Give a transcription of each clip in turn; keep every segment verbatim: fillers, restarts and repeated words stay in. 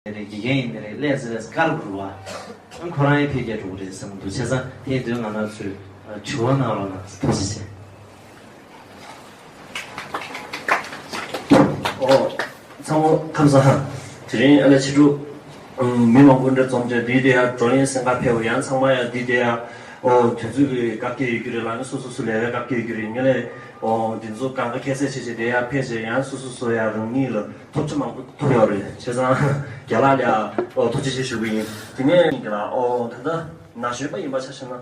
ནས་རེད། དགེ་རྒན་ཡིན་ནས་རེད། ལས་ཟེར་ལས་དཀར་པོ་རུ་བ། ཨང་ཁོ་རང་ཡང་འཕེལ་རྒྱས་འགྲོ་གི་རེད་བསམ་གི་འདུག་བྱས་ཙང་དེ་ཡིན་དུས་ང་རང་ཚོས་དྲི་བ་གནང་རོགས་གནང་། ཐུགས་རྗེ་ཆེ། ཨོ། ཚང་མ་ཁམས་བཟང་། དེ་རིང་ཨ་ལས་ཕྱི་དྲོ། ཨུམ། མི་མང་པོ་འདྲ་འཛོམས་བྱས་འདི་དེ་ཡ་བགྲོ་གླེང་གསན་གར་ཕེབས། ཡང་ཚང་མ་ཡ་འདི་དེ་ཡ། ཨོ། དུས་ཚོད་ཀྱི་བཀག་རྒྱ་ཡོད་རྒྱུ་རེད། ལ་ནི་སོ་སོ་སོ་ལས་ཀའི་བཀག་རྒྱ་ཡོད་རྒྱུ་རེད། ངས་ལས། ཨོ། འདི་ཚོ་གང་ག་ཁྱད་བསད་བྱས་བྱས་དེ་ཡ་ཕེབས་བྱས་ཡང་སོ་སོ་སོ་ཡ་རང་ཉིད་ལ་ཐོབ་ཆ་མང་པོ་ཐོབ་ཡོད་རེད། བྱས་ཙང་རྒན་ལགས་ལ་ཡ། ཨོ། ཐུགས་རྗེ་ཆེ་ཞུ་གི་ཡིན། དེ་ནས་ཡིན་གྱི་ལ། ཨོ། ད་ལྟ་ན་གཞོན་པ་ཡིན་པ་ཆ་བཞག་ན།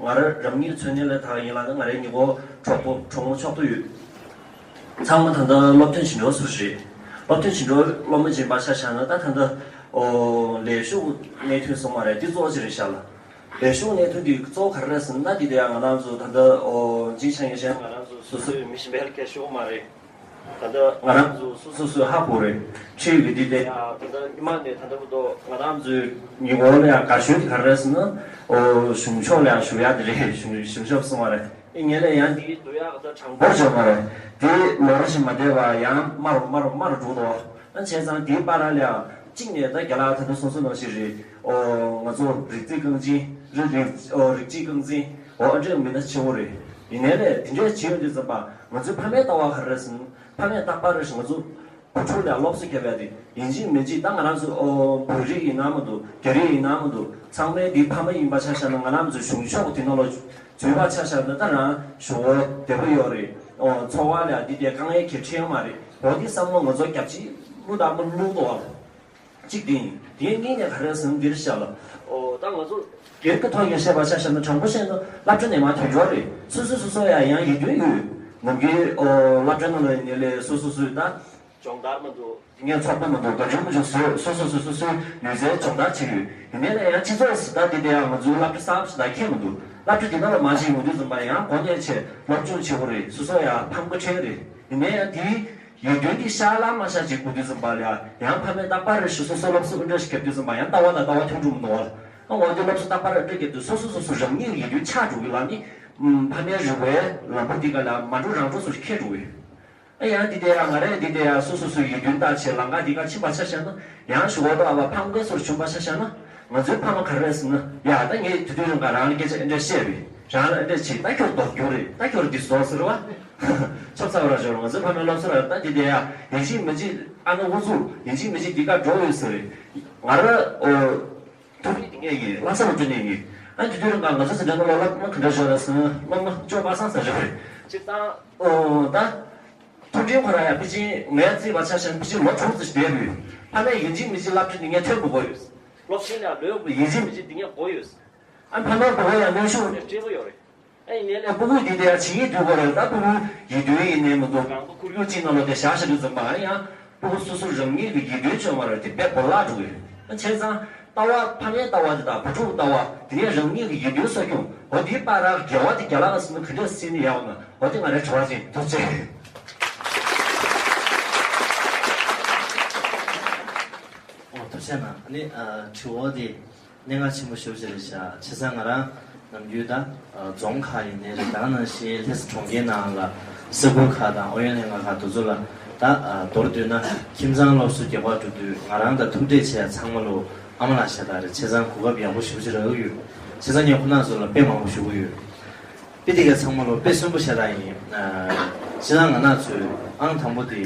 ང་རང་རང་ཉིད་མཚོན་ནས་ལས་ད་ཡིན་ལ་ནི་ང་རའི་ཉེ་འཁོར་གྲོགས་པོ་གྲོགས་མོ་ཕྱོགས་བསྡུས་ཡོད། ཚང་མ་ད་ལྟ་སློབ་ཐོན་བྱེད་འགྲོ་ཚོ་རེད། སློབ་ཐོན་བྱེད་འགྲོ་སློབ་མ་ཡིན་པ་ཆ་བཞག་ན་ད་ད་ལྟ། ཨོ། ལས་ཞུགས་གནད་དོན་སོང་བ་རེད། འདི་གཙོ་བོ་ཅིག་རེད་ཤག་ལ། ལས་ཞུགས་གནད་དོན་འདི་གཙོ་བོ་ག་རེ་རེད་ཟེར་ན། ད་འདི་དེ་ཡང་ང་རང་ཚོ་ད་ལྟ། ཨོ། གཅིག་ཆ་ཡིན་ཞེ་ན་ང་རང་ཚོ་སོ་སོའི་མི་གཞན་པའི་སྐད་ཤོད་མ་རེད། ད་ལྟ་ང་རང་ཚོ་སོ་སོ་སོའི་ཧ་གོ་རེད། ཁྲིད་ཀྱི་འདི་དེ་ཡང་ད་ལྟ་ཉི་མ་ནས་ད་ལྟ་བར་དུ་ང་རང་ཚོའི་ཉིན་གུང་ལ་ཡང་དགའ་ཤོས་དེ་ག་རེ་རེད་ཟེར་ན། ཨོ། གཞུང་ཕྱོགས་ལ་ཡང་ཞུ་ཡག་དེ་རེད། གཞུང་གཞུང་ཕྱོགས་གསུང་བ་རེད། ཨེ། ངས་ལས་ཡང་འདི་བསྡུ་ཡག་ད་གྲངས་འབོར་བྱུང་བ་རེད། དེ་ལོ་རེ་བཞིན་མ་བསྡད་པ་ཡང་དམའ་རུ་དམའ་རུ་དམའ་རུ་འགྲོ་འདུག་ཨ། བྱས་ཙང་དེའི་བར་ལ་ཡང་གཅིག་ནས་ད་རྒན་ལགས་ད་ལྟ་གསུང་གསུང་ནང་བཞིན་རེད། ཨོ། ང་ཚོ་རིགས་རྩིས་རྐང་འཛིན། རིགས་རིགས། ཨོ། རིགས་གཅིག་རྐང་འཛིན། ཨོ། ཨ་འདྲས་མི་སྣ་ཆེ་བོ་རེད། ཡིན་ནའི་ལས་དེ་འདྲས་བྱེད་ཡོང་དུས་ཙམ་པ་ང་ཚོའི་ཕ་མའི་ལྟ་བ་ག་རེ་རེད་ཟེར་ན། ཕ་མས་རྟག་པར་རེ་ཞིག་ང་ཚོ་བུ་ཕྲུག་ལ་སློབ་གསོ་བརྒྱབ་ཡ་དེ་ཡིན་གཅིག་མིན་གཅིག་ད་ང་རང་ཚོ། ཨོ། བོད་རིགས་ཡིན་ན་མ་གཏོགས་རྒྱ་རིགས་ཡིན་ན་མ་གཏོགས་ཚང་མས་འདི་ཕ་མ་ཡིན་པ་ཆ་བཞག་ན། ང་རང་ཚོ་གཞུང་ཕྱོགས་དེ་ནང་ལ་འཛུལ་བ་ཆ་བཞག་ན་ད་རང་ཞོགས་པ་བདེ་པོ་ཡོད་རེད། ཨོ། འཚོ་བ་ལ་འདི་དེ་དཀའ་ངལ་གྱི་འཕྲད་ཡོང་མ་རེད། འོ། འདི་བསམ་བློ་ང་ཚོ་རྒྱབ་ཅིག་བླུག་དང་མ་བླུག་དོ་བ། གཅིག་དེ་ཡིན། དེ་གཉིས་ནས་ག་རེ་ཟེར་ན་འདིར་བཞག་ལ། ཨོ། ད་ང་ཚོ་སྒེར་གྱི་ཐོག་ནས་བཤད་པ་ཆ་བཞག་ན། དྲང་པོ་བཤད་ན་སློབ་གྲྭ་ནས་མར་ཐོན་འགྲོ་རེད། སོ་སོ་སོ་སོ་ཡ་ཡང་ཡིད་རྟོན་ཡོད། ནམ་རྒྱུན། ཨོ། སློབ་གྲྭ་ནང་ལ་ཡིན་ནའི་ལས་སོ་སོ་སོའི་ད་སྦྱོང་བརྡར་མ་འདུག་དེ་ངས་ཚོགས་པ་མ་འདུག་དགའ་སྐྱོ་མ་འདུག་སོ་སོ་སོ་སོ་སོའི་ལུས་རྩལ་སྦྱོང་བརྡར་བྱེད་ཡོད། ཡིན་ནའི་ལས་ཡང་སྤྱི་ཚོགས་སུ་ད་དེ་དེ་ཡང་ང་ཚོའི་སློབ་གྲྭ་གསར་པ་ཞིག་ད་ཁྱད་མ་འདུག་སློབ་གྲྭ་དེ་ནང་ལ་མར་ཕྱིན་ཡོང་དུས་ཙམ་པ་ཡང་གོ་གནས་ཆེ། སློབ་སྦྱོང་ཆེ་བོ་རེད། སོ་སོ་ཡང་ཕམ་ཁ་ཕྲན་རེད། ཡིན་ནའི་ཡང་དེའི་ཡིད་རྟོན་གྱི་ཤ་ལ་མ་ཤ་ཅིག་དགོས་དུས་ཙམ་པ་ལ་ཡང་ཕ་མས་རྟག་པར་རེ་ཞིག་སོ་སོ་སློབ་གསོ་འདྲ་ཞིག་བརྒྱབ་དུས་ཙམ་པ་ཡང་ལྟ་བ་དང་ལྟ་བ་མཐུན་འགྲོ་མི་འདུག་བ། ཨ། འོ། དེ་སློབ་གསོ་རྟག་པར་འདྲ་བརྒྱབ་དུས་སོ་སོ་སོ་སོ་རང་ཉིད་ཀྱི་ཡིད་རྟོན་ཆག་འགྲོ་གི་ལ་ནི། ཨམ། ཕ་མའི་རེ་བའི་ལམ་བུ་འདི་ག་ལ་མ་འགྲོ་རང་འགྲོ་སོ་ཞིག་འཁེལ་འགྲོ་གི། ཨ། ཡང་འདི་དེ་ཡང་ང་རས་འདི་དེ་ཡང་སོ་སོ་སོའི་ཡིད་རྟོན་ལྟ་བྱེད་ལམ་ཁ་འདི་ག་ཕྱིན་པ་ཆ་བཞག་ན། ཡང་ཞུ་བ་དང་ཨ་བ་ཕམ་ཁ་སོར་བྱུང་པ་ཆ་བཞག་ན། ང་ཚོའི་ཕ་མ་ག་རེ་ཟེར་ན། ཡ། ད་ངས་དུས་དུས་རང་ག་རང་ལ་སྐད་ཆ་འདི་འདྲ་བཤད་པས། རང་ལ་ཨ་འདྲ་བྱེད། ད་ཁྱོད་ལྡོག་རྒྱུ་རེད། ད་ཁྱོད་འདི་བཟོ་ཟེར་བ། ཆབ་ཚ་བ་ར་ཞོར་ང་ཚོའི་ཕ་མའི་སློབ་གསོ་ར་ད་འདི་དེ་ཡ་ཡིན་གཅིག་མིན་གཅིག་ཨ་ནི་ཨུ་ཚུགས་ཡིན་གཅིག་མིན་གཅིག་འདི་ག་འགྲོ་འོས་ཟེར་རེད། ང་ར། ཨོ། ཐུག་རིགས་འདི་ངས་ཡིན། ལྷ་ས་ལ་འགྲོ་ནས་ཡིན། ཨ། དུས་དུས་རང་ག་ང་ཚོ་འཛིན་གྲྭ་ནང་ལ་སློབ་མ་ག་འདྲ་ཞོར་ར་སོང་། སློབ་མ་ཅོ་པ་སང་ས་རེད་པས། སྤྱིར་བཏང་། ཨོ། ད། མཐོ་འབྲིང་ཁོ་ར་ཡ་པེ་ཅིན་ངས་བརྩིས་པ་ཆ་བཞག་ན་པེ་ཅིན་ལོ་དྲུག་ཙམ་ཞིག་བསྡད་དུས། ཕ་མས་ཡིན་གཅིག་མིན་གཅིག་སློབ་ཁྲིད་འདི་ངས་ཐོན་དགོས་ཀྱི་ཡོད། སློབ་ཆེན་ལ་ལོས་ཡིན་གཅིག་མིན་གཅིག་འདི་ངས་དགོས་ཡོད། ཨ། ཕ་མའི་དགོས་ཡ་གནོན་ཤུགས་ནས་སྤྲད་ཀྱི་ཡོད་རེད། ཨ། ཡིན་ནའི་ལས་སྤུ་གུ་འདི་དེ་ཡ་བྱེད་ཀྱི་འདུག་གོ་རེད། ད་སྤུ་གུ་ཡིད་རྟོན་ཡིན་ནའི་མི་འདུག་རང་ཁུར་རྒྱུག་ཅིག་ནང་ལོགས་དེ་བཞག་བཞག་དུས་ཙམ་པ་ཡང་སྤུ་གུ་སོ་སོ་རང་ཉིད་ཀྱི་ཡིད་རྟོན་བྱུང་བ་རེད། དེ་དཔེ་གོ་ལག་འགྲོ་གི་རེད། ཨ། བྱས་ཙང་ལྟ་བ་ཕ་མའི་ལྟ་བ་དེ་དང་བུ་ཕྲུག་ལྟ་བ་དེ་ནས་རང་ཉིད་ཀྱི་ཡིད་རྟོན་གསོ་སྐྱོང་། འོ། དེའི་བར་ལ་འགལ་བ་དེ་རྒྱལ་ལ་ཟིན་ན་ག་འདྲས་ཟིན་ནས་ཡག་ན། འོ། དེ་ང་རའི་དྲི་བ་ཅིག་ཐུགས་རྗེ་ཆེ། ཨོ། ཐུགས་རྗེ་གནང་། ཨ་ནི། ཨ། དྲི་བ་དེ་གནད་འགག་ཆེན་པོ་ཞེ་པོ་ཅིག་རེད་ཤག་བྱས་ཙང་ང་རང་ནམ་རྒྱུན་ད། ཨ། རྫོང་ཁག་ཡིན་ནའི་རེད། ད་ག་ནང་བཞིན་ལྷ་ས་གྲོང་ཁྱེར་ནང་ལ་ས་ཁུལ་ཁག་དང་ཨུ་ཡོན་ལྷན་ཁག་ཁག་དེ་ཚོ་ལ་ད། ཨ། མདོར་བསྡུས་ན་ཁྱིམ་ཚང་སློབ་གསོ་རྒྱག་པར་འགྲོ་དུས་ང་རང་དང་ཐུག་འཕྲད་བྱས་ཚང་མ་ལོ་ཨ་མ་ལགས་ཤ་སྟག་རེད། བྱས་ཙང་གོ་སྐབས་ཡག་པོ་ཞེ་པོ་ཅིག་རག་གི་ཡོད། བྱས་ཙང་ངས་ཁོང་རྣམ་ཚོ་ལ་དཔེ་མང་པོ་ཞུ་གི་ཡོད། དཔེ་དེ་ག་ཚང་མ་ལོ་དཔེ་གསོན་པོ་ཤ་སྟག་ཡིན། ཨ། བྱས་ཙང་ང་རང་ཚོའི་ཨང་དང་པོ་དེ་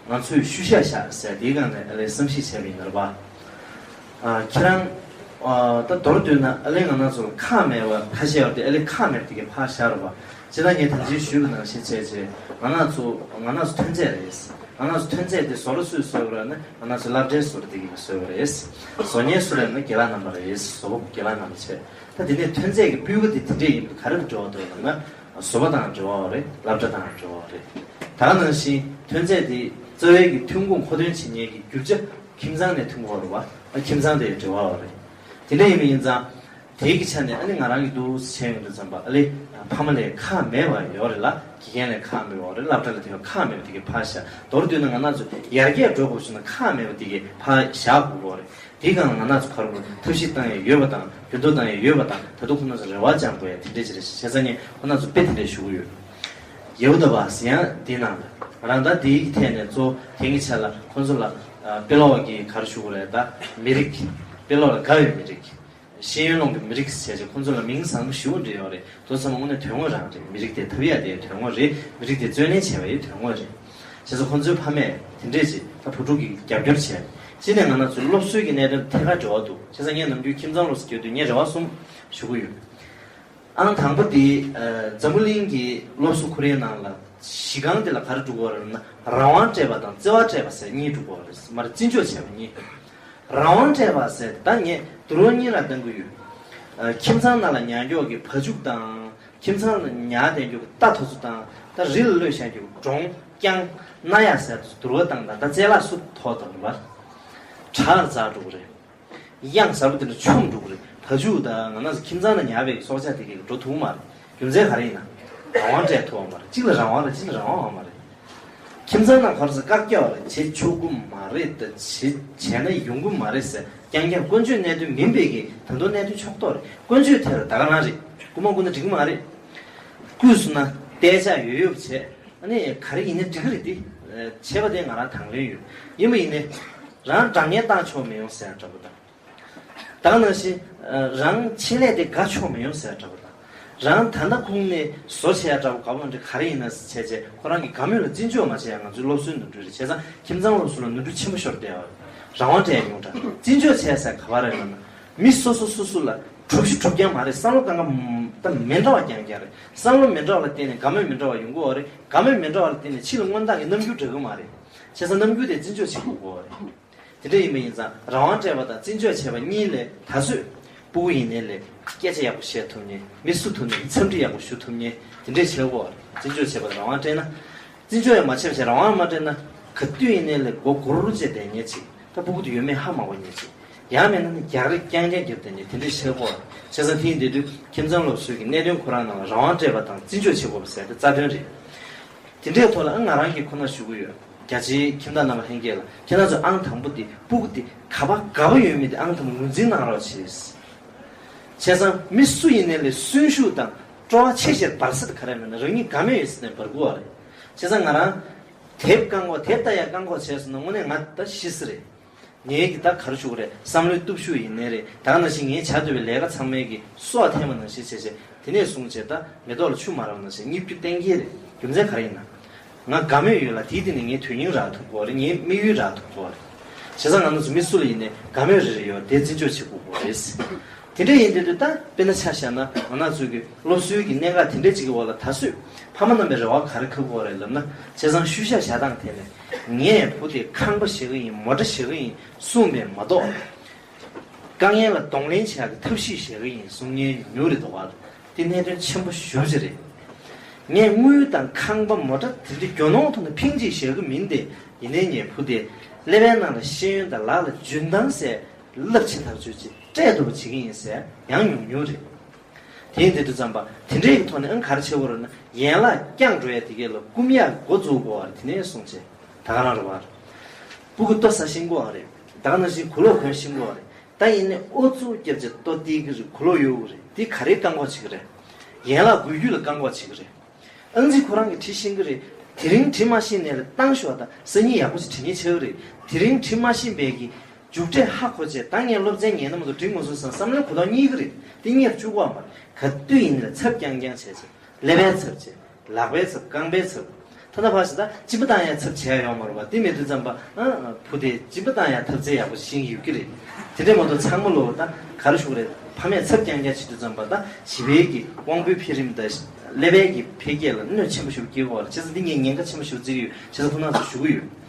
ང་ཚོས་ཤུལ་བཞག་བཞག་ཟེར་དེའི་སྒང་ནས་ཨ་ལས་བསམ་གཞིག་བྱས་པ་ཡིན་ན་རེད་པ། ཨ། ཁྱེད་རང་། ཨ། ད་མདོར་བསྡུས་ན་ཨ་ལས་ང་རང་ཚོ་ལ་ཁག་མེད་པ་ཕར་བཞག་པ་དེ་ཨ་ལས་ཁག་མེད་པ་དེ་ག་ཕར་བཞག་རེད་པ། བྱས་ཙང་ངས་ད་ཅི་ཞུས་པ་ནང་བཞིན་བྱས་བྱས་ང་རང་ཚོ་ང་རང་ཚོ་ཐོན་རྫས་རེད། ང་རང་ཚོ་ཐོན་རྫས་དེ་བཟོ་ར་སུས་བཟོས་པ་རེད་ན་ང་རང་ཚོ་སློབ་གྲྭའི་བཟོ་གྲྭ་དེ་གིས་བཟོས་པ་རེད། བཟོ་མཁན་སུ་རེད་ན་རྒན་ལགས་རྣམ་པ་རེད། བཟོ་པ་རྒན་ལགས་རྣམ་པ་བྱས། ད་དེ་ནས་ཐོན་རྫས་ཀྱི་སྤུས་ཀ་དེ་དེ་འདྲས་ཡིན་པ་ག་རེ་དང་འབྲེལ་བ་འདུག་ལབ་ན། བཟོ་པ་དང་འབྲེལ་བ་རེད། སློབ་གྲྭ་དང་འབྲེལ་བ་རེད། ད་ག་ནང་བཞིན་ཐོན་རྫས་དེ་རྩ་བའི་གི་ཐོན་ཁུངས་མཁོ་འདོན་བྱེད་མཁན་གྱི་རྒྱུ་ཆ་ཁྱིམ་ཚང་ནས་ཐོན་གྱི་ཡོད་རེད་པ། ཨ། ཁྱིམ་ཚང་དེ་འབྲེལ་བ་རེད། དེ་འདྲ་ཡིན་པ་ཡིན་ཙང་། དེའི་གི་ཆ་ནས་ཨ་ནི་ང་རང་གི་འདུག་བྱས་ཡོང་དུས་ཙམ་པ་ཨ་ལས་ཕ་མ་ལས་ཁག་མེད་པ་ཡོད་རེད་ལ། དགེ་རྒན་ལས་ཁག་མེད་པ་ཡོད་རེད། སློབ་གྲྭ་ལ་དེ་ཁག་མེད་པ་དེ་གི་ཕར་བཞག་མདོར་བསྡུས་ན་ང་རང་ཚོ་ཡར་རྒྱས་འགྲོ་དགོས་བྱུང་ན་ཁག་མེད་པ་དེ་གི་ཕར་བཞག་དགོས་ཀྱི་ཡོད་རེད། དེའི་སྒང་ལ་ང་རང་ཚོ་ག་རེ་ཐབས་ཤེས་བཏང་ཡས་ཡོད་པ་དང་འགྱུར་ལྡོག་བཏང་ཡས་ཡོད་པ་དང་། ད་དུང་ཁོང་རྣམ་ཚོ་རེ་བ་བཅངས་དགོས་ཡ་དེ་འདྲས་ཅིག་རེད། བྱས་ཙང་ངས་ཁོང་རྣམ་ཚོ་དཔེ་དེ་འདྲས་ཞུ་གི་ཡོད། ཡེའུ་དཱ་བཱས་ཡང་དེའི་ནང་ལ་ང་རང་ད་དེའི་ཐད་ནས་གཙོ་བོ་དེང་གི་ཆ་ལ་ཁོང་ཚོ་ལ་ ཨ། དཔེ་ཀློག་གི་ག་རེ་ཞུ་དགོས་རེད། ད་མི་རིགས། དཔེ་ཀློག་ལ་དགའ་བའི་མི་རིགས། ཤེས་ཡོན་སློང་གི་མི་རིགས་བྱས་བྱས་ཁོང་ཚོ་ལ་མིང་བཟང་པོ་ཞེ་པོ་འདྲ་ཡོད་རེད། དེ་ཚང་མ་དངོས་གནས་དོན་དངོས་རང་རེད། མི་རིགས་དེ་ཐོབ་ཡ་དེ་དོན་དངོས་རེད། མི་རིགས་དེ་བརྩོན་ལེན་བྱས་པ་ཡང་དོན་དངོས་རེད། བྱས་ཙང་ཁོང་ཚོའི་ཕ་མས་དེ་འདྲས་ཅིག་ད་བུ་ཕྲུག་གིས་རྒྱབ་སྐྱོར་བྱས། གཅིག་ནས་ང་རང་ཚོའི་སློབ་གསོའི་གི་གནད་དོན་ཐད་ཀར་འབྲེལ་བ་འདུག་བྱས་ཙང་ངས་ནམ་རྒྱུན་ཁྱིམ་ཚང་སློབ་གསོ་སྐྱོར་དུས་ངས་རེ་བ་གསུམ་ཞུ་གི་ཡོད། ཨང་དང་པོ་དེ། ཨ། འཛམ་བུ་གླིང་གི་སློབ་གསོ་ཁོར་ཡུག་ནང་ལ་གཞི་རྐང་དེ་ལ་ག་རེ་འགྲོ་གི་ཡོད་རེད་ན། རང་དབང་སྤྲད་པ་དང་བརྩེ་བ་སྤྲད་པ་ཟེར་གཉིས་འགྲོ་གི་ཡོད་རེད། མར་བརྩི་འཇོག་བྱས་པ་གཉིས། རང་དབང་སྤྲད་པ་ཟེར་ད་ངས་དུ་རོ་གཉིས་ར་བཏང་གི་ཡོད། ཨ། ཁྱིམ་ཚང་ནང་ལ་ཉར་འཇོག་གི་བ་ཕྱུགས་དང་། ཁྱིམ་ཚང་ལ་ཉར་བསྡད་འཇོག་གི་རྟ་དེ་ཚོ་དང་། ད་རི་ལ་གློད་བཞག་འཇོག་གི་འབྲོང་རྐྱང་། རྣ་ཡག་ཟེར་དེ་ཚོ་དུ་རོ་བཏང་དང་ད་རྩེ་ལག་སུབ་ཐོག་དང་བར་བྲག་ལ་འཛེགས་འགྲོ་གི་རེད། གཡང་གཟར་པོ་དེ་འདྲ་མཆོངས་འགྲོ་གི་རེད། བ་ཕྱུགས་དང་ང་རང་ཚོ་ཁྱིམ་ཚང་ནང་ཉར་བའི་སྲོག་ཆགས་དེ་གས་འགྲོ་ཐུབ་མ་རེད། རྒྱུ་མཚན་ག་རེ་ཡིན་ན། རང་དབང་སྤྲད་ཐུབ་པ་མ་རེད། གཅིག་ལ་རང་དབང་རེད། གཅིག་ལ་རང་དབང་ཡོད་མ་རེད། ཁྱིམ་ཚང་ནང་ག་རེ་ཟེར་བཀག་རྒྱ་བ་རེད། བྱེད་ཆོག་གི་མ་རེད། ད་བྱེད་བྱས་ན་ཡོང་གི་མ་རེད་ཟེར་རྐྱང་རྐྱང་། ཀུན་སྤྱོད་གནད་དོན་མིན་པའི་གི་ད་དུང་གནད་དོན་ཕྱོགས་གཏོགས་རེད། ཀུན་སྤྱོད་ཐད་ལ་ད་ག་རང་རེད། རྐུ་མ་རྐུ་ན་འགྲིག་གི་མ་རེད། རྐུས་སོང་ན་གཏད་ཆགས་ཡོད་ཡོད་བྱས། ཨ་ནི་ག་རེ་ཡིན་ན་འགྲིག་གི་རེད་དེ། བྱས་པ་དེ་ང་རང་དང་ལེན་ཡོད། ཡིན་པ་ཡིན་ནའི། རང་འདྲ་ངན་བཏང་ཆོག་མི་ཡོང་ཟེར་ཡ་འདྲ་པོ་དང་། ད་ག་ནང་བཞིན། རང་ཆེད་ལས་དེ་དགའ་ཆོག་མི་ཡོང་ཟེར་ཡ་འདྲ་པོ་དང་། རང་ད་ལྟ་ཁུངས་ནས་བཟོ་བྱས་ཡ་འདྲ་པོ་དགའ་པོ་འདྲ་ག་རེ་ཡིན་ན་བྱས་བྱས་ཁོ་རང་གི་དགའ་མོས་ལ་བརྩི་འཇོག་མ་བྱས་ཡ་ང་ཚོའི་སློབ་གསོའི་ནོར་འཁྲུལ་རེད། བྱས་ཙང་ཁྱིམ་ཚང་སློབ་གསོ་ལ་ནོར་འཁྲུལ་ཆེན་པོ་ཤོར་བསྡད་ཡོད་རེད། རང་དབང་སྤྲད་ཡ་ཉུང་དྲགས། བརྩི་འཇོག་བྱས་ཟེར་ག་པར་རེད་ལབ་ན། མི་སོ་སོ་སོ་སོ་ལ་གྲུབ་གཞི་གྲུབ་རྐྱང་མ་རེད། བསམ་བློ་གང་ག་ད་མི་འདྲ་བ་རྐྱང་རྐྱང་རེད། བསམ་བློ་མི་འདྲ་བ་ལ་བརྟེན་ནས་དགའ་མོས་མི་འདྲ་བ་ཡོང་གི་ཡོད་རེད། དགའ་མོས་མི་འདྲ་བ་ལ་བརྟེན་ནས་ཕྱི་ལ་མངོན་རྟགས་ཀྱི་རྣམ་འགྱུར་འདྲ་གི་མ་རེད། བྱས་ཙང་རྣམ་འགྱུར་དེ་བརྩི་འཇོག་བྱེད་དགོས་ཀྱི་ཡོད་རེད། དེ་འདྲ་ཡིན་པ་ཡིན་ཙང་རང་དབང་སྤྲད་པ་དང་བརྩི་འཇོག་བྱས་པ་གཉིས་ལས་ད་གཟོད་སྤུ་གུ་ཡིན་ནའི་ལས་སྐད་ཆ་ཡག་པོ་བཤད་ཐུབ་མཁན། མི་བསུ་ཐུབ་མཁན། འཚམས་འདྲི་ཡག་པོ་ཞུ་ཐུབ་མཁན་དེ་འདྲས་བྱེད་དགོས་པ་རེད། བརྩི་འཇོག་བྱས་པ་དང་རང་དབང་སྤྲད་ན། བརྩི་འཇོག་ཡང་མ་བྱས་པ་བྱས་རང་དབང་མ་སྤྲད་ན། ག་དུས་ཡིན་ནའི་ལས་མགོ་སྒུར་བྱས་བསྡད་མཁན་ཅིག་ད་སྤུ་གུ་དེ་ཡོད་མེད་ཧ་མ་གོ་མཁན་ཅིག་ཡང་མིན་ན་ནི་རྒྱག་རེས་རྐྱང་རྐྱང་རྒྱབ་བསྡད་མཁན་དེ་འདྲས་བྱེད་དགོས་པ་རེད། བྱས་ཙང་དེ་ཡིན་དུས་ཁྱིམ་ཚང་སློབ་གསོའི་གི་གནད་དོན་ཁོ་རང་ནང་ལ་རང་དབང་སྤྲད་པ་དང་བརྩི་འཇོག་བྱེད་དགོས་པ་ཟེར་དེ་རྩ་དོན་རེད། དེ་འདྲའི་ཐོག་ལ་ཨ་ང་རང་གིས་ཁོ་ན་ཞུ་གི་ཡོད། རྒྱ་ཆེའི་ཁྱིམ་བདག་རྣམ་པ་ལྷན་རྒྱས་ལ། ཁྱེད་རང་ཚོ་ཨང་དང་པོ་དེ་སྤུ་གུ་དེ་ག་པ་ག་པ་ཡོད་མེད་དེ་ཨང་དང་པོ་ངོས་འཛིན་གནང་རོགས་བྱེད། བྱས་ཙང་མི་སུ་ཡིན་ནའི་ལས་གསོན་ཤུགས་དང་སྤྲོ་བ་ཆེ་ཆེར་འབར་ས་དེ་ག་རེ་མེད་ན་རང་ཉིད་དགའ་མོས་ཡོད་ས་ནས་འབར་དགོས་པ་རེད། བྱས་ཙང་ང་རང་དེབ་བཀག་འགོག་དེབ་ལྟ་ཡ་བཀག་འགོག་བྱས་སོང་ན་དངོས་གནས་ང་ད་ཤི་ས་རེད། ངའི་གི་ད་ག་རེ་ཞུ་དགོས་རེད། བསམ་བློའི་སྟོབས་ཤུགས་ཡིན་ནའི་རེད། ད་ག་ནང་བཞིན་ངའི་བྱ་འདོད་པའི་ལས་ཀ་ཚང་མའི་གི་སྲོག་འཐེན་པ་ནང་བཞིན་བྱས་བྱས་དེ་ནས་བཟུང་བྱས་ད་མེ་ཏོག་ལ་ཆུ་མ་རག་པ་ནང་བཞིན་སྙིབ་རྒྱུ་གཏན་འཁེལ་རེད། རྒྱུ་མཚན་ག་རེ་ཡིན་ན། ང་དགའ་མོས་ཡོད་ལ་དེའི་སྟེང་ནས་ངའི་དོན་སྙིང་རག་ཐུབ་དགོས་རེད། ངའི་དམིགས་ཡུལ་རག་ཐུབ་དགོས་རེད། བྱས་ཙང་ང་ཚོ་མི་སུ་ལ་ཡིན་ནའི་དགའ་མོས་རེ་རེ་ཡོད་དེ་བརྩི་འཇོག་བྱེད་དགོས་དགོས་རེད། དེ་འདྲ་ཡིན་དུས་དུས་ད་དཔེར་ན་ཆ་བཞག་ན་ང་རང་ཚོའི་གི་སློབ་གསོའི་གི་གནད་འགག་དེ་འདྲ་ཅིག་གི་འོག་ལ་ད་གཟོད་ཕ་མ་རྣམ་པའི་རེ་བ་ག་རེ་འཁུར་དགོས་རེད་ལབ་ན། བྱས་ཙང་ཤུལ་བཞག་བཞག་སྟངས་དེ་ནས་ངས་བུ་དེ་ཁང་པ་བཞག་གི་ཡིན། མོ་ཊ་བཞག་གི་ཡིན་གསུངས་པའི་མ་གཏོགས། དཀའ་ངལ་ལ་གདོང་ལེན་བྱེད་ཡག་གི་ཐབས་ཤེས་བཞག་གི་ཡིན་གསུང་མཁན་ཉུང་རེད་འདུག་བ། དེ་གནད་དོན་ཆེན་པོ་ཞེ་པོ་ཅིག་རེད། ངས་དངུལ་དང་ཁང་པ་མོ་ཊ་དེ་འདྲ་རྒྱུ་ནོར་ཐོག་ནས་ཕིང་གཅིག་བཞག་གི་མིན་ཏེ། ཡིན་ནའི་ངའི་བུ་དེ་ཀླད་པའི་ནང་ལ་ཤེས་ཡོན་དང་ལག་ལ་འཇོན་ཐང་ཟེར་རླབས་ཆེ་ཐག་ཆོད་ཅིག་སྤྲད་ཐུབ་པ་བྱེད་ཀྱི་ཡིན་ཟེར་ཡང་ཉུང་ཉུང་རེད། དེ་ཡིན་དུས་དུས་ཙམ་པ་དེ་འདྲའི་གི་ཐོག་ནས་ཨང་ག་རེ་བྱེད་དགོས་རེད་ན། ཡན་ལག་བརྐྱངས་འགྲོ་ཡ་དེ་གས་ལ་སྐུམ་ཡག་འགོ་འཛུགས་དགོས་པ་རེད། དེ་ནས་བཟུང་བྱས་ད་ག་རང་རེད་བ། སྤུ་གུ་ལྟོ་ཟ་ཤེས་དགོས་པ་རེད། ད་ག་ནང་བཞིན་གོས་ལོག་གོན་ཤེས་དགོས་པ་རེད། ད་ཡིན་ནའི་ཨུ་ཚུགས་རྒྱབ་བྱས་ལྟོ་ལྡིར་གི་རེད། གོས་ལོག་གཡོ་གི་རེད། དེ་ག་རེ་བཀག་འགོག་བྱེད་ཀྱི་རེད། ཡན་ལག་འགུལ་སྐྱོད་ལ་བཀག་འགོག་བྱེད་ཀྱི་རེད། ཨང་རྩིས་ཁོ་རང་གིས་འབྲི་ཤེས་ཀྱི་རེད། དེ་རིང་འབྲི་མ་ཤེས་ནའི་ལ་བཏང་ཞོག་ད་སང་ཉིན་ཡག་པོ་ཞིག་འབྲི་མཁན་ཆགས་ཀྱི་རེད། དེ་རིང་འབྲི་མ་ཤེས་པའི་གི་མཇུག་འབྲས་ཧ་གོ་བྱས་ད་ངས་སློབ་ཚན་ཉན་ན་མ་གཏོགས་འབྲི་མ་སོང་བསམ་བསམ་བློའི་གོ་རྟོགས་རྙེད་ཀྱི་རེད། དེ་རྙེད་བཅུག་གོ་བ་མ་རེད། ག་དུས་ཡིན་ནའི་ལ་ཚབ་རྐྱང་རྐྱང་བྱས་བྱས། ཀླད་པའི་ཚབ་བྱས། ལག་པའི་ཚབ། རྐང་པའི་ཚབ། ད་ལྟ་ཕར་ཞིག་ད་གཅིན་པ་བཏང་ཡ་ཚབ་བྱས་ཡ་ཡོད་མ་རེད་བ། དེ་མེད་དུས་ཙམ་པ་ཨ་བུ་དེ་གཅིན་པ་བཏང་ཡ་ཐབས་རྩལ་ཡག་པོ་ཤེས་ཀྱི་ཡོད་ཀྱི་རེད། དེ་འདྲས་མ་གཏོགས་ཚང་མ་ལོ་ད་ག་རེ་ཞུ་གི་རེད། ཕ་མས་ཚབ་རྐྱང་རྐྱང་བྱེད་དུས་ཙམ་པ་ད་བྱིས་པའི་གི་དབང་པོའི་འཕེལ་རིམ་དང་ཀླད་པའི་གི་འཕེལ་རྒྱས་ལ་གནོད་ཆེན་པོ་ཞིག་སྐྱེལ་གྱི་ཡོད་རེད། བྱས་ཙང་འདི་ངས་ཉེན་ཁ་ཆེན་པོ་ཞིག་བརྩི་གི་ཡོད། བྱས་ཙང་ཁོང་རྣམ་ཚོ་ཞུ་གི་ཡོད།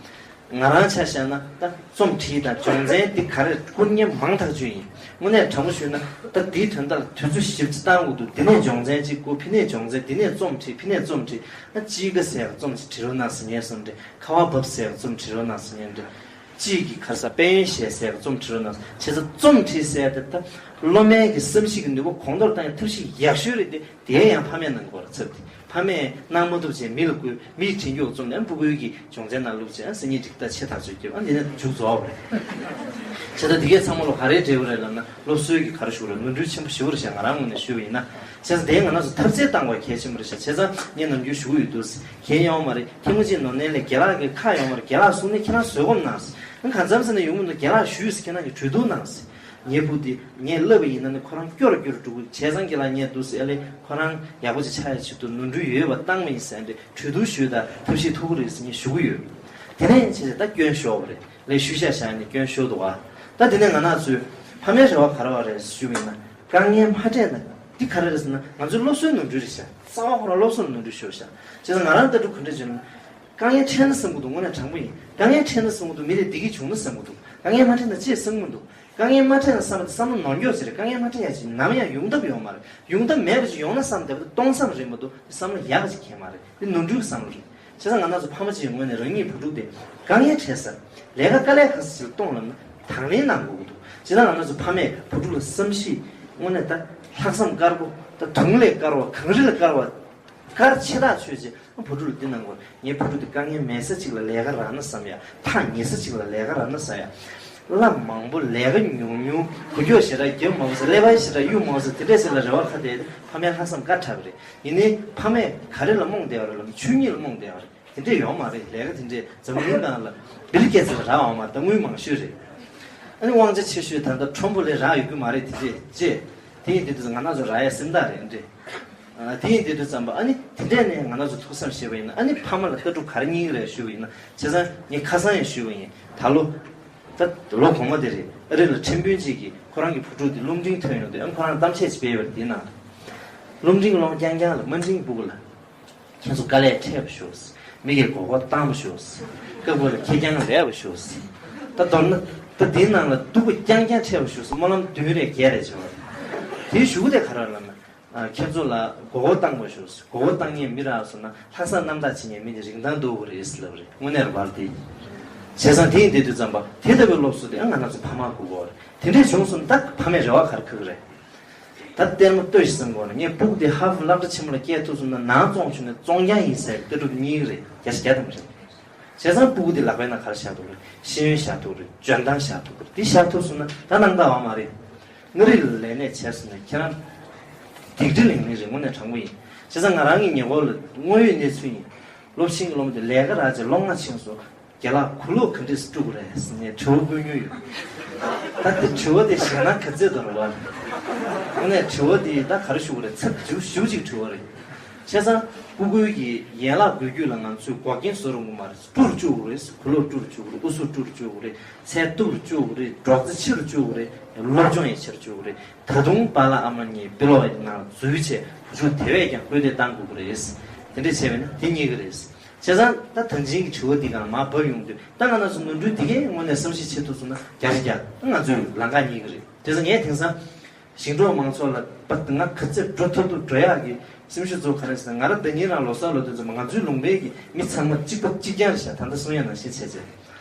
ང་རང་ཆ་བཞག་ན་ད་རྩོམ་བྲིས་དང་སྦྱོང་ཚན་འདི་ག་རེ་བསྐུར་མཁན་མང་ཐག་ཆོད་ཡིན། དངོས་གནས་དྲང་པོ་ཞུས་ན་ད་འདིའི་དོན་དག་ལ་དུས་ཚོད་ཞིབ་ཅིག་བཏང་དགོས་འདུག་འདི་ནས་སྦྱོང་ཚན་ཅིག་བསྐུར། ཕི་ནས་སྦྱོང་ཚན། འདི་ནས་རྩོམ་བྲིས། ཕི་ནས་རྩོམ་བྲིས། ཨ་དཔྱིད་ཀ་ཟེར་ཡག་རྩོམ་ཅིག་བྲིས་རོགས་གནང་ཟེར་མཁན་གསུངས་རེད། ཁ་བ་བབས་ཟེར་ཡག་རྩོམ་བྲིས་རོགས་གནང་ཟེར་མཁན་རེད། དཔྱིད་ཀྱི་ག་རེ་ཟ་དཔལ་ཡོན་ཞལ་ཟེར་ཡག་རྩོམ་བྲིས་རོགས་གནང་། བྱས་ཙང་རྩོམ་བྲིས་ཟེར་ཡག་དེ་ད་སློབ་མའི་གི་བསམ་གཞིག་གི་ནུས་པ་གོང་མཐོར་བཏང་ཡག་ཐབས་ཤེས་ཡག་ཤོས་རེད་དེ། དེ་ཡང་ཕ་མས་གནང་དགོས་རེད། ཚབ་དེ་ཕ་མས་གནང་མ་ཐུབ་བྱས་མི་ལ་བསྐུར། མིས་བྲིས་རྒྱུ་རྩོམ་ནས་ཨ་སྤུ་གུའི་གི་སྦྱོང་ཚན་ནང་བླུགས་བྱས་ཨ་སང་ཉིན་འགྲིག་ད་ཆེ་ཐག་ཆོད་རྒྱབ། ཨ་འདི་ནས་མཇུག་རྫོགས་པ་རེད། བྱས་ཙང་འདི་གས་ཚང་མ་ལོ་ག་རེ་འབྲེལ་བ་རེད་ལབ་ན་སློབ་གསོའི་གི་ག་རེ་ཞུ་རེད། ནོར་འཁྲུལ་ཆེན་པོ་ཞེ་པོ་རེད་ཤག་ང་རང་ངོས་ནས་ཞུས་པ་ཡིན་ན། བྱས་ཙང་དེ་ང་རང་ཚོ་ཐབས་ཤེས་བཏང་དགོས་གལ་ཆེན་པོ་རེད་ཤག་བྱས་ཙང་ངས་ནམ་རྒྱུན་ཞུ་གི་ཡོད་འདུག་གལ་ཡོང་མ་རེད། ཐེངས་མ་གཅིག་ནོར་ནའི་ལས་རྒན་ལགས་ཀྱི་ཁག་ཡོང་མ་རེད། རྒན་ལགས་གསུང་ནས་ཁྱེད་རང་བཟོད་སྒོམ་གནང་། གང་འཚམ་ཟེར་ན་ཡོང་མི་འདུག་རྒན་ལགས་ཞུས་ཟེར། ཁྱེད་རང་གིས་གྲོས་བསྡུར་གནང་ཟེར། ངའི་བུ་དེ་ངས་བསླབས་པ་ཡིན་ན་ནི་ཁོ་རང་སྐྱོ་རུ་སྐྱོ་རུ་འགྲོ་གི། བྱས་ཙང་རྒན་ལགས་ངས་འདུག་ཟེར། ཨ་ལས་ཁོ་རང་ཡག་པོ་ཅིག་ཆགས་ཡ་ཆེད་དུ་ནོར་འཁྲུལ་ཡོད་པ་བཏང་བ་ཡིན་ཟེར། ཨ་འདྲས་གྲོས་བསྡུར་ཞུས་དང་ཐབས་ཤེས་ཐུབ་ཀྱི་རེད་ཟེར་ངས་ཞུ་གི་ཡོད། དེ་ནས་བྱས་ཙང་ད་སྐྱོན་ཤོར་བ་རེད། ལས་ཤུལ་བཞག་བཞག་ནས་སྐྱོན་ཤོར་འདུག་ག་ད་དེ་ནས་ང་རང་ཚོའི་ཕ་མའི་རེ་བ་ག་རེ་བ་རེད་ཞུས་པ་ཡིན་ན། དཀའ་ངལ་མ་འཕྲད་ན། འདི་ག་རེ་རེད་ཟེར་ན་ང་ཚོའི་སློབ་གསོའི་ནོར་འཁྲུལ་རེད་ཤག་རྩ་བ་ཁོ་རང་སློབ་གསོ་ལ་ནོར་འཁྲུལ་ཤོར་ཤག་བྱས་ཙང་ང་རང་ལྟ་གྲུབ་ག་འདྲ་བྱས་ན། དཀའ་ངལ་འཕྲད་ན་བསམ་གྱི་འདུག་དངོས་གནས་དྲང་པོ་ཡིན། དཀའ་ངལ་འཕྲད་ན་བསམ་གྱི་འདུག་མི་རེ་བདེ་སྐྱིད་བྱུང་ན་བསམ་གྱི་འདུག་དཀའ་ངལ་མ་འཕྲད་ན་ཅི་ཡང་བསམ་གྱི་མི་འདུག་དཀའ་ངལ་མ་འཕྲད་ན་བསམ་པ་དེ་བསམ་བློ་ནོར་འཁྱོག་ཅིག་རེད། དཀའ་ངལ་མ་འཕྲད་ཡ་ཅིག་ནམ་ཡང་ཡོང་ཐབས་ཡོད་མ་རེད། ཡོང་ཐབས་མེད་པ་ཅིག་ཡོང་ན་བསམ་བསྡད་པ་དེ་སྟོང་བསམ་རེད་མ་གཏོགས་བསམ་བློ་ཡག་པ་ཅིག་གང་ཡང་མ་རེད། དེ་ནོར་འཁྲུལ་གྱི་བསམ་བློ་རེད། བྱས་ཙང་ང་རང་ཚོ་ཕ་མ་ཅིག་ངོས་ནས་རང་ཉིད་བུ་ཕྲུག་དེ་དཀའ་ངལ་འཕྲད་སར་ལས་ཀ་དཀའ་ལས་ཁག་ས་ཅིག་ལ་གཏོང་ལབ་ན་དང་ལེན་གནང་དགོས་ཀྱི་འདུག་བྱས་ཙང་ང་རང་ཚོ་ཕ་མས་བུ་ཕྲུག་ལ་བསམ་ཤེས་དངོས་གནས་ད་ལྷག་བསམ་དཀར་པོ། ད་དུང་ལས་དཀར་བ། གངས་རི་ལས་དཀར་བ། གལ་ཆེ་ཐག་ཆོད་ཅིག་བུ་ཕྲུག་ལ་འདི་གནང་དགོས། ངའི་བུ་ཕྲུག་འདི་དཀའ་ངལ་མེད་ས་ཅིག་ལ་ལས་ཀ་རག་ན་བསམ་ཡ། ཐག་ཉེ་ས་ཅིག་ལ་ལས་ཀ་རག་ན་བསམ་ཡ། གླ་མང་པོ་ལས་ཀ་ཉུང་ཉུང་། འགུལ་སྐྱོད་ཞེ་དྲག་རྒྱབ་མང་ས། ཀླད་པ་ཞེ་དྲག་གཡུག་མང་ས། དེ་འདྲས་ཟེར་ལ་རེ་བ་ཁ་གཏད་དེ་ཕ་མའི་ལྷག་བསམ་དཀར་དྲགས་པ་རེད། ཡིན་ནའི་ཕ་མས་ག་རེ་ལ་རྨོངས་བསྡད་པ་རེད་ལབ་ན་ཆོས་ཉིད་ལ་རྨོངས་བསྡད་པ་རེད། དེ་འདྲས་ཡོད་མ་རེད། ལས་ཀ་དེ་འདྲས་འཛམ་བུ་གླིང་ནང་ལ་བིལ་གེ་ཙི་ལ་རག་ཡོད་མ་རེད། ད་དངུལ་མང་ཤོས་རེད། ཨ་ནི་དབང་ཆ་ཆེ་ཤོས་ད་ལྟ་ཁྲོམ་ཕུ་ལ་རག་ཡོད་རྒྱུ་མ་རེད། དེ་འདྲས་ཅེས། དེ་ཡིན་དེ་དུས་ང་རང་ཚོ་རག་ཡ་སེམས་ཐག་རེད་འདྲས། ཨ། དེ་ཡིན་དེ་དུས་ཙམ་པ་ཨ་ནི་དེ་འདྲས་ནས་ང་རང་ཚོ་ཐུགས་བསམ་བཞེས་པ་ཡིན་ན། ཨ་ནི་ཕ་མ་ལ་ལྟ་གྲུབ་ག་རེ་རྙེད་ཀྱི་རེད་ཞུས་པ་ཡིན་ན། བྱས་ཙང་ངས་ཁ་སང་ཡང་ཞུས་པ་ཡིན། ད་ལོ། ད་ལོ་གོང་མ་དེ་རེད། ཨ་རི་ལ་ཁྲིམས་དཔོན་གཅིག་གིས་ཁོ་རང་གི་བུ་ཕྲུག་དེ་སློབ་འབྲིང་ཐོན་ཡོང་དུས། ཨ། ཁོ་རང་གཏམ་བཤད་ཅིག་སྤེལ་བ་རེད། དེའི་ནང་དུ། སློབ་འབྲིང་སློབ་རྐྱང་རྐྱང་ལ་དམའ་འབྲིང་ཕྲུ་གུ་ལ། ཁྱེད་ཚོ་དཀའ་ལས་འཕྲད་པ་ཤོག་མི་གིས་མགོ་སྐོར་བཏང་བ་ཤོག་སྐབས་འགོ་ལ་ཁེར་རྐྱང་རེད་པ་ཤོག་ད་མདོར་ན། ད་འདིའི་ནང་ལ་སྡུག་པ་རྐྱང་རྐྱང་འཕྲད་པ་ཤོག་སྨོན་ལམ་བདུན་རེ་བརྒྱད་རེ་བྱེད་པ་རེད། དེའི་གཞུག་གུ་དེ་ག་རེ་ལབ་ན། ཨ། ཁྱེད་ཚོ་ལ་མགོ་སྐོར་བཏང་བ་ཤོག་མགོ་སྐོར་བཏང་མཁན་མི་རག་སོང་ན་ལྷག་བསམ་རྣམ་དག་བྱེད་མཁན་མི་དེ་རིན་ཐང་རྡོ་གི་རེད་ལབ་རེད། དངོས་གནས་རེད་པ་དེ། བྱས་ཙང་དེ་ཡིན་དེ་དུས་ཙམ་པ་དེ་ལྟ་བུའི་སློབ་གསོ་དེ། ཨ། ང་རང་ཚོ་ཕ་མར་དགོས་ཀྱི་ཡོད་རེད། དེ་འདྲས་བྱུང་སོང་ན་ད་ཕ་མས་རེ་བ་ག་རེ་འཁུར་གི་རེད། ད་ལྟད་མོ་ལྟོས་ཤིག་བསམ་དགོས་ན། ངའི་སྤུ་གུ་དེ་ཧར་ཝརཌ་སློབ་གྲྭ་ཆེན་མོ་ལ་སྐྱེལ་ཐུབ་སོང་ན་ནང་བཙོང་བྱུང་ནས་བཙོང་རྐྱང་ཡིན་ཟེར་ལྟ་གྲུབ་རྙེད་ཀྱི་རེད། བརྒྱ་ཆ་བརྒྱ་ཐམ་པ་རེད། བྱས་ཙང་སྤུ་གུ་དེ་ལག་པའི་ནང་ག་རེ་བཞག་ཐུབ་རེད། ཤེས་ཡོན་བཞག་ཐུབ་རེད། འཇོན་ཐང་བཞག་ཐུབ་རེད། དེ་བཞག་ཐུབ་སོང་ན་ད་སྣང་དག་ཡོད་མ་རེད། མངའ་རིས་ལ་ལས་གནས་བྱས་སོང་ན་ཁྱེད་རང་སྡིགས་འདྲི་ལེན་ལེན་རེད། དངོས་གནས་དྲང་པོ་ཡིན། བྱས་ཙང་ང་རང་གི་ཉེ་འཁོར་ལ་དངོས་ཡོད་གནས་ཚུལ་ཡིན། སློབ་ཆེན་གྱི་སློབ་མ་དེ་ལས་ཀ་རག་བྱས་ལོ་ལྔ་ཕྱིན་སོང་། རྒན་ལགས་གོས་ལོག་ག་འདྲས་སེ་དཀྲུག་དགོས་རེད་ཟེར་ནས་དྲི་བ་བཀོད་མྱོང་ཡོད། ད་དེ་དྲི་བ་དེ་ཞེད་སྣང་ག་ཚོད་དུ་རེད་པ། དངོས་གནས་དྲི་བ་དེ་ད་ག་རེ་ཞུ་དགོས་རེད། ཚབས་ཞུ་ཞུ་ཅིག་དྲི་བ་རེད། བྱས་ཙང་སྤུ་གུའི་གི་ཡན་ལག་འགུལ་སྐྱོད་ལ་ང་ཚོས་འགོག་རྐྱེན་བཟོ་རུང་གི་མ་རེད། དཀྲུག་རུ་བཅུག་དགོས་རེད། གོས་ལོག་དཀྲུག་རུ་བཅུག་དགོས་རེད། དབུ་གཟུགས་དཀྲུག་རུ་བཅུག་དགོས་རེད། ཚད་སྟུག་རུ་བཅུག་དགོས་རེད། སྒྲོག་རྩེ་ཆེ་རུ་བཅུག་དགོས་རེད། སློབ་སྦྱོང་ཡང་ཆེ་རུ་བཅུག་དགོས་རེད། ད་དུང་པཱ་ལགས་ཨ་མ་གཉིས་དཔེ་ཀློག་ནང་འཛུལ་བྱས་བུ་ཕྲུག་དེ་བས་ཀྱང་སྐུལ་འདེད་གཏང་དགོས་ཀྱི་རེད། དེ་འདྲས་བྱས་པས་ན་དེ་རྙེད་ཀྱི་རེད། བྱས་ཙང་ད་ད་གིན་གྱི་དྲི་བ་འདི་སྒང་ལ་མར་བབས་ཡོང་དུས། ད་ང་རང་ཚོ་ནོར་འཁྲུལ་འདི་གས་དངོས་གནས་བསམ་ཤེས་བྱེད་ཐུབ་སོང་ན་བརྒྱ་ཆ་བརྒྱ་ད་ང་ཚོས་ལམ་ཁ་རྙེད་ཀྱི་རེད། དེ་ཚོ་ངས་དེང་སང་ཞིང་འབྲོག་མང་ཚོགས་ལ་པ་ང་ག་ཚོད་འགྲོ་ཐུབ་ཐུབ་འགྲོ་ཡག་གི་སེམས་ཤུགས་བཙུགས། ག་རེ་ཟེར་ན་ང་རང་ཟླ་ཉིན་རང་ལོ་གསར་ལོ་དེ་ཚོ་ང་ཚོའི་ལུང་པའི་གི་མི་ཚང་མ་གཅིག་པ་གཅིག་རྐྱང་རེད་ཤག་ད་ལྟ་གསུང་ཡ་ནང་བཞིན་བྱས་བྱས།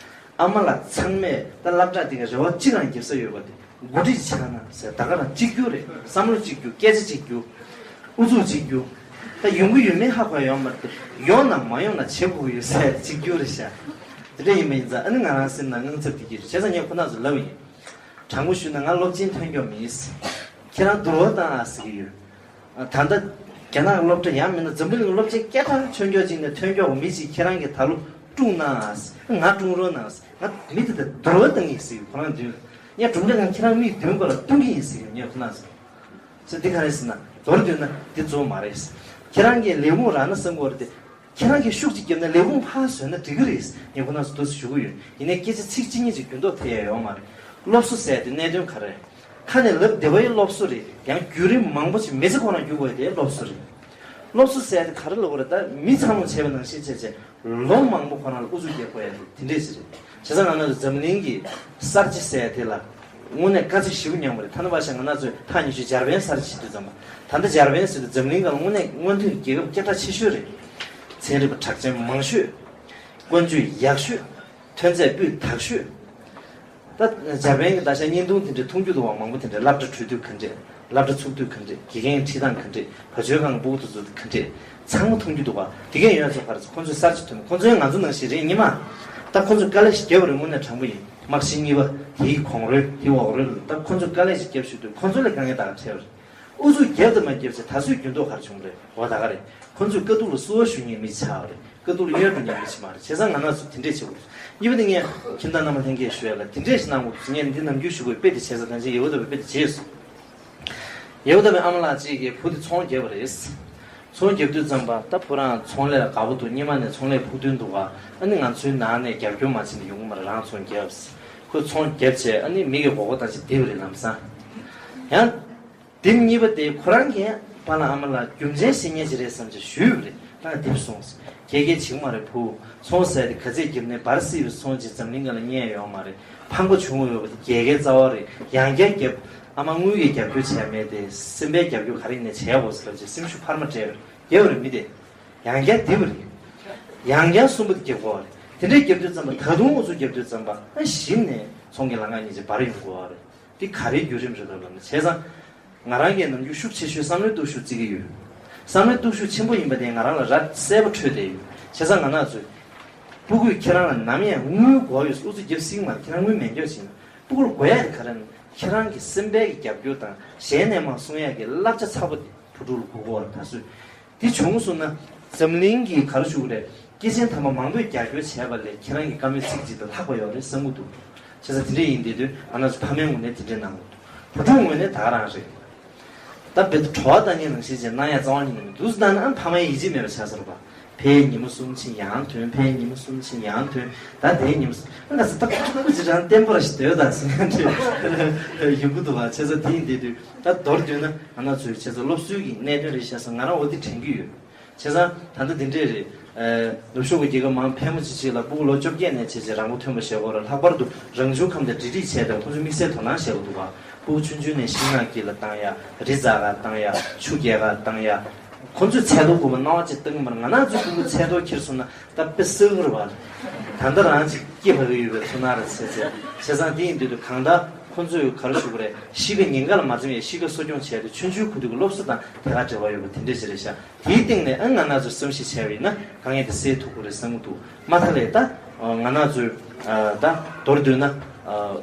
ཨ་མ་ལགས་ཚང་མས་ད་སློབ་གྲྭ་དེ་ག་རེ་བ་གཅིག་རང་རྒྱབ་ས་ཡོད་པ་དེ། འགོ་ཁྲིད་ཆགས་ན་ཟེར། ད་ག་རང་གཅིག་གྱུར་རེད། བསམ་བློ་གཅིག་གྱུར། སྐད་ཆ་གཅིག་གྱུར། ཨུ་ཚུགས་གཅིག་གྱུར། ད་ཡོང་གི་ཡོད་མེད་ཧ་གོ་ཡ་ཡོད་མ་རེད་དེ། ཡོང་ན་མ་ཡོང་ན་བྱེད་དགོས་ཀྱི་ཡོད་ཟེར་གཅིག་གྱུར་རེད་ཤག་དེ་འདྲ་ཡིན་པ་ཡིན་ཙང་ཨ་ནི་ང་རང་སེམས་ནང་དངངས་འཚབ་དེ་གྱིས་རེད། བྱས་ཙང་ངས་ཁོ་རང་ཚོ་ལབ་པ་ཡིན། དྲང་པོ་ཞུས་ན་ང་སློབ་ཆེན་ཐོན་མཁན་མིན། ཁྱེད་རང་བསྡུར་བ་བཏང་ཨ་ཟེར་གྱི་ཡོད། ད་ལྟ་རྒྱ་ནག་སློབ་གྲྭ་ཡང་མིན་ན་འཛམ་བུ་གླིང་སློབ་ཆེན་སྐད་གྲགས་ཆོས་འབྱོར་ཅིག་ནས་ཐོན་མཁན་མི་ཅིག་ཁྱེད་རང་གིས་ད་ལོ་དཀྲུག་གནང་ཨ་ཟེར། ང་དཀྲུག་རོགས་གནང་ཟེར། ང་མི་དེ་དང་བསྡུར་བ་བཏང་ཡིན་ཟེར་གྱི་ཡོད། ཁོ་རང་མདུན་ལ། ངས་གྲུབ་འབྲས་ཁང་ཁྱེད་རང་མིག་མདུན་སྐོར་ལ་གཏོང་གི་ཡིན་ཟེར་གྱི་ཡོད། ངས་ཁོ་རང་ཚོ། ཚེ་འདི་ག་རེ་ཟེར་ན་མདོར་བསྡུས་ན་འདི་གཙོ་བོ་མ་རེད། ཁྱེད་རང་གིས་ལས་ཁུངས་རག་ན་བསམ་གྱི་ཡོད་རེད་དེ། ཁྱེད་རང་གིས་ཤུགས་ཅིག་བརྒྱབ་ན་ལས་ཁུངས་ཕར་བཟོས་ན་འགྲིག་གི་རེད། ངས་ཁོ་རང་ཚོ་འདུག་སེ་ཞུ་གི་ཡོད། ཡིན་ནའི་སྐད་ཆ་ཚིག་གཅིག་གཉིས་ཅིག་འགྱུར་ལྡོག་ཐེབས་ཡ་ཡོད་མ་རེད། སློབ་གསོ་ཟེར་དེ་གནད་དོན་ག་རེ་རེད། ཁ་ནས་ལབ་བདེ་བའི་སློབ་གསོ་རེད། ཡང་བརྒྱུད་རིམ་མང་པོ་ཞིག་མི་ཚེ་ཁོ་རང་བརྒྱུད་དགོས་དེ་སློབ་གསོ་རེད། སློབ་གསོ་ཟེར་དེ་ག་རེ་ལབ་དགོས་རེད། ད་མི་ཚང་མ་བྱས་པ་ནང་བཞིན་བྱས་བྱས། ལོ་མང་པོ་ཁོ་རང་ལ་ཨུ་ཚུགས་རྒྱག་དགོས་ཡ་རེད། དེ་འདྲས་ཞིག་རེད། བྱས་ཙང་ང་རང་ཚོ་འཛམ་གླིང་གི་གསར་བརྗེ་ཟེར་ཡ་དེ་ལ་དངོས་གནས་དཀའ་ཚེགས་ཞེ་པོ་མྱངས་པ་རེད། ཐ་ན་བ་ཤ་ང་རང་ཚོས་ཐག་ཉེ་ཤོས་འཇར་པན་གསར་བརྗེ་བྱེད་དུས་ཙམ་པ། ད་ལྟ་འཇར་པན་ཟེར་དུས་འཛམ་གླིང་སྒང་ལ་དངོས་གནས་སྔོན་ཐོན་རྒྱལ་ཁབ་སྐད་གྲགས་ཆེ་ཤོས་རེད། ཚན་རིག་པ་གྲགས་ཅན་མང་ཤོས། ཀུན་སྤྱོད་ཡག་ཤོས། ཐོན་རྫས་སྤུས་དག་ཤོས། ད་འཇར་པན་གྱི་ད་ཆ་བརྙན་ཐུང་དེ་འདྲ་མཐོང་རྒྱུ་འདུག་བ། མང་པོ་དེ་འདྲ་སློབ་གྲྭ་གྲོལ་དུས་ག་འདྲས། སློབ་གྲྭ་ཚུགས་དུས་ག་འདྲས། དགེ་རྒན་ཁྲིད་སྟངས་ག་འདྲས། བ་ཇོའི་སྒང་སྤུ་གུ་དེ་ཚོ་ག་འདྲས། ཚང་མ་མཐོང་རྒྱུ་འདུག་བ། དེ་གས་ཡོད་ཚོ་ག་རེ་ཚོ་ཁོ་ཚོས་གསར་བརྗེ་ཐོན། ཁོ་ཚོའི་ང་ཚོ་ནང་བཞིན་རེད་ཉི་མ། ད་ཁོ་ཚོས་དཀའ་ལས་ཤིག་བརྒྱབ་པ་རེད། དངོས་གནས་དྲང་པོ་ཡིན། དམག་ཆེན་གཉིས་པ་དེའི་གོང་རོལ་དེའི་འོག་རོལ་ལ་ད་ཁོ་ཚོས་དཀའ་ལས་ཤིག་བརྒྱབ་ཞུ་དུས་ཁོ་ཚོ་ལས་དཀའ་ངལ་ད་ག་འཕྲད་པ་རེད། ཨུ་ཚུགས་བརྒྱབ་དང་མ་བརྒྱབ་ཚེ་ད་གཟོད་འགྱུར་ལྡོག་ག་རེ་བྱུང་རེད། འོ་ད་ག་རེད། ཁོ་ཚོས་དཀའ་སྡུག་ལ་བསུ་བ་ཞུ་མཁན་མི་ཆགས་པ་རེད། དཀའ་སྡུག་ལ་གཡོལ་འགྲོ་མཁན་མི་ཆགས་མ་རེད། བྱས་ཙང་ང་རང་ཚོ་དེ་འདྲས་བྱེད་དགོས་རེད། གཉིས་པ་དེ་ངས་ཁྱིམ་བདག་རྣམ་པ་ལྷན་རྒྱས་ཞུ་ཡ་ལ་དེ་འདྲས་ཞིག་གནང་དགོས། ངས་འདི་ནམ་རྒྱུན་ཞུ་དགོས་དཔེ་དེ་བྱས་ཙང་ད་ཅི་ཡེ་ཧུ་དཱ་པའི་དཔེ་དེ་བྱས་སོང་། ཡེ་ཧུ་དཱ་པའི་ཨ་མ་ལགས་གཅིག་གིས་བུ་དེ་ཚོང་བརྒྱབ་པ་རེད། ཚོང་བརྒྱབ་དུས་ཙམ་པ་ད་བུ་རང་ཚོང་ལས་ལ་དགའ་པོ་འདུག་སྔོན་མ་ནས་ཚོང་ལས་ཕུགས་འདུན་འདུག་ག་ཨ་ནི་ང་ཚོའི་ནང་ནས་རྒྱབ་སྐྱོར་མ་བྱས་ན་ཡོང་གི་མ་རེད། རང་ཚོང་བརྒྱབ། ཁོས་ཚོང་བརྒྱབ་བྱས་ཨ་ནི་མི་གི་མགོ་སྐོར་དང་ཅིག་བསྡད་པ་རེད་ལམ་སང་། ཡང་། དེབ་གཉིས་པ་དེ་ཁོ་རང་གིས་པཱ་ལགས་ཨ་མ་ལགས་རྒྱུ་མཚན་ཤེས་མཁན་ཅིག་རེད་བསམ་བྱས་ཞུས་པ་རེད། ད་དེབ་སོང་། རྒྱལ་རྒྱལ་བྱེད་ཀྱི་མ་རེད་བུ། ཚོང་ཟེར་དེ་ག་ཚད་བརྒྱབ་ནས་འབར་སྲིད་པའི་ཚོང་ཅིག་འཛམ་གླིང་སྒང་ལ་རྙེད་ཡོད་མ་རེད། ཕངས་པ་བྱུང་ཡོད་པ་དེ་རྒྱལ་རྒྱལ་རྩ་བ་རེད། ཡང་བསྐྱར་བརྒྱབ། ཨ་མ་དངུལ་གྱི་རྒྱབ་སྐྱོར་བྱས་མེད་དེ་སེམས་པའི་རྒྱབ་སྐྱོར་ག་རེ་ཡིན་ནའི་བྱས་དགོས་ཟེར་ལབ་བྱས་སེམས་ཤུགས་འཕར་མ་སྤྲད་པ་རེད། རྒྱལ་བ་རེད་མི་དེ། ཡང་བསྐྱར་དེབ་རེད། ཡང་བསྐྱར་གསུམ་པ་དེ་རྒྱབ་དགོས་པ་རེད། དེ་འདྲས་རྒྱབ་དུས་ཙམ་པ་ད་དུང་ཨུ་ཚུགས་རྒྱབ་དུས་ཙམ་པ་ཨ་གཞི་ནས་ཚོང་གི་ལམ་ཁ་གཉིས་ཀྱི་འབར་ཡོང་དགོས་པ་རེད། འདི་ག་རེའི་བརྒྱུད་རིམ་རེད་ལབ་ན་བྱས་ཙང་། ང་རང་གིས་ནམ་རྒྱུན་ཤུགས་ཆེ་ཤོས་བསམ་བློའི་སྟོབས་ཤུགས་བརྩི་གི་ཡོད། བསམ་བློའི་སྟོབས་ཤུགས་ཆེན་པོ་ཡིན་པ་དེ་ང་རང་ལ་ར་གསལ་པོ་འཕྲོད་བསྡད་ཡོད། བྱས་ཙང་ང་རང་ཚོས། སྤུ་གུས་ཁྱེད་རང་ལ་ནམ་ཡང་དངུལ་དགོས་ཡོད་ཨུ་ཚུགས་རྒྱབ་སྲིད་མ་རེད། ཁྱེད་རང་དངུལ་མེད་སྐྱོ་བྱས་ན་སྤུ་གུར་དགོས་ཡ་དེ་ག་རེ་ན་ཁྱེད་རང་གི་སེམས་པའི་གི་རྒྱབ་སྐྱོར་དང་གཞན་ནས་མ་གསུང་ཡ་གི་བསླབ་བྱ་ཚ་པོ་དེ་བུ་ཕྲུག་ལ་དགོས་གོ་བ་ད་གཟོད། དེ་བྱུང་སོང་ན་འཛམ་གླིང་གི་ག་རེ་ཞུ་དགོས་རེད། སྐྱེས་ཆེན་དམ་པ་མང་པོས་རྒྱབ་སྐྱོར་བྱས་པ་ལས་ཁྱེད་རང་གི་བཀའ་མོལ་ཚིག་གཅིག་དང་ལྷག་པ་ཡོད་རེད་བསམ་གྱི་འདུག་བྱས་ཙང་དེ་འདྲ་ཡིན་དེ་དུས་ང་རང་ཚོ་ཕ་མའི་ངོས་ནས་དེ་འདྲ་གནང་དགོས་འདུག་བུ་ཕྲུག་ངོས་ནས་ད་ག་རང་རེད། ད་བེད་དུ་བྲོ་བ་བཏང་མཁན་ནང་བཞིན་བྱས་གནང་ཡ་རྩ་བ་ཉིད་ནས་མི་འདུག་ཟེར་ན་ཨ་ཕ་མའི་ཡིད་ཆེས་མེད་པ་ཆགས་ཚར་བ། ཕའི་ཉིན་མོ་གསུམ་ཕྱིན་ཡང་ཐོན། ཕའི་ཉིན་མོ་གསུམ་ཕྱིན་ཡང་ཐོན། ད་དེའི་ཉིན་མོ་གསུམ་ཨ་ང་ཚོ་ད་ཁོ་ཁོ་ཅི་རང་བརྟན་པོ་ར་ཞིག་སྡོད་ད་ཟེར་མཁན་དེ་ཡོང་གི་འདུག་བ། བྱས་ཙང་དེ་ཡིན་དེ་དུས་ད་མདོར་བསྡུས་ན་ང་རང་ཚོའི་བྱས་ཙང་སློབ་གསོའི་གི་གནད་དོན་རེད་ཤག་ཟེར་ང་རང་འོ་དེ་དྲན་གྱི་ཡོད། བྱས་ཙང་ད་ལྟ་འདི་འདྲས་རེད། ཨ་ནུབ་ཕྱོགས་ཀྱི་རྒྱལ་ཁབ་མང་ཕལ་མོ་ཆེ་ཅིག་ལ་སྤུ་གུ་ལོ་བཅོ་བརྒྱད་ནས་བྱས་བྱས་རང་མགོ་ཐོན་པ་བྱེད་དགོས་རེད། ལྷག་པར་དུ་རང་བྱུང་ཁམས་དང་འབྲེལ་འདྲིས་བྱས་དང་ཁོང་ཚོས་དམིགས་བསལ་དོ་སྣང་བྱེད་དགོས་འདུག་ག་སྤུ་གུ་ཆུང་ཆུང་ནས་ཤིང་ནགས་དཀྱིལ་ལ་བཏང་ཡ། རི་འཛེག་ག་བཏང་ཡ། ཆུ་རྐྱལ་ག་བཏང་ཡ། ཁོང་ཚོས་ཚལ་ཏོག་དགོས་པ་སྣང་བ་ཅིག་བཏང་གི་མ་རེད། ང་རང་ཚོའི་སྤུ་གུ་ཚལ་ཏོག་ཁྱེར་སོང་ན་ད་དཔེ་གསོད་ཀྱི་རེད་བ། ད་ལྟ་རང་ཅིག་སྐྱེས་ཕ་གི་ཡོད་པའི་ཚོར་སྣང་རེད་ཟེར་ཟེར། བྱས་ཙང་དེ་ཡིན་དུས་དུས་གང་ལྟར་ཁོང་ཚོས་ག་རེ་ཞུ་གི་རེད། གཤིས་ཀ་ཉེན་ཁ་ལ་མ་འཛེམ་ཡས་གཤིས་ཀ་གསོ་སྐྱོང་བྱས་ཏེ་ཆུང་ཆུང་གི་དུས་ཀྱི་སློབ་གསོ་དང་ཐད་ཀར་འབྲེལ་བ་ཡོད་པ་དེ་འདྲས་ཞིག་རེད་ཤག་དེའི་སྟེང་ནས་ཨ་ང་རང་ཚོས་བསམ་གཞིག་བྱས་པ་ཡིན་ན་དཀའ་ངལ་དེ་སེལ་ཐུབ་ཀྱི་རེད་བསམ་གྱི་འདུག་མ་མཐའ་ལས་ད་ང་རང་ཚོས་ད་མདོར་བསྡུས་ན་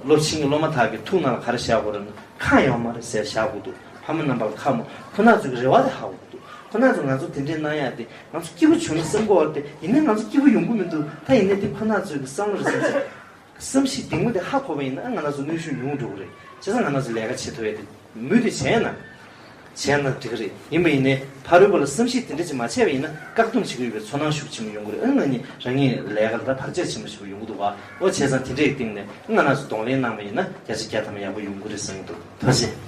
སློབ་ཆེན་གྱི་སློབ་མ་དག་གི་ཐུགས་ནང་ལ་ག་རེ་བཞག་དགོས་རེད་ན་ཁག་ཡོད་མ་རེད་ཟེར་བཞག་དགོས་འདུག་ཕ་མ་རྣམ་པ་ལ་ཁག་མོ་ཁོ་ན་ཚོ་གི་རེ་བ་དེ་ཧ་གོ་གི་འདུག་ཁོ་ན་ཚོ་ང་ཚོ་དེ་འདྲས་གནང་ཡག་དེ་ང་ཚོ་སྐྱིད་པོ་བྱུང་ན་བསམ་གྱི་ཡོད་རེད་དེ། ཡིན་ནའི་ང་ཚོ་སྐྱིད་པོ་ཡོང་གི་མི་འདུག་ད་ཡིན་ནའི་དེ་ཁོ་ན་ཚོ་གི་བསམ་བློ་རེད་བསམ་ཚེ། བསམ་གཞིག་གདིང་མོ་དེ་ཧ་གོ་བ་ཡིན་ན་ང་རང་ཚོ་གནོན་ཤུགས་ཉུང་འགྲོ་གི་རེད། བྱས་ཙང་ང་རང་ཚོ་ལས་ཀ་བྱེད་ཐུབ་ཡ་དེ་མུ་མཐུད་བྱས་ན། བྱས་ན་འགྲིག་གི་རེད། ཡིན་པ་ཡིན་ནའི་ཕ་རོལ་པོ་ལ་བསམ་གཞིག་དེ་འདྲ་ཅིག་མ་བྱས་པ་ཡིན་ན་བཀག་སྡོམ་བྱེད་ཀྱི་ཡོད་པའི་ཚོར་སྣང་ཤུགས་ཆེན་པོ་ཡོང་གི་རེད། ཨ་ང་གཉིས་རང་ཉིད་ལས་ཀ་ལ་ད་བར་ཆད་ཆེན་པོ་ཞིག་ཡོང་གི་འདུག་བ། ཨོ་བྱས་ཙང་དེ་འདྲའི་སྟེང་ནས་ང་རང་ཚོ་གདོང་ལེན་གནང་བ་ཡིན་ན་བརྒྱ་ཆ་བརྒྱ་ཐམ་པ་ཡག་པོ་ཡོང་གི་རེད་བསམ་གྱི་འདུག་ཐུགས་རྗེ་ཆེ།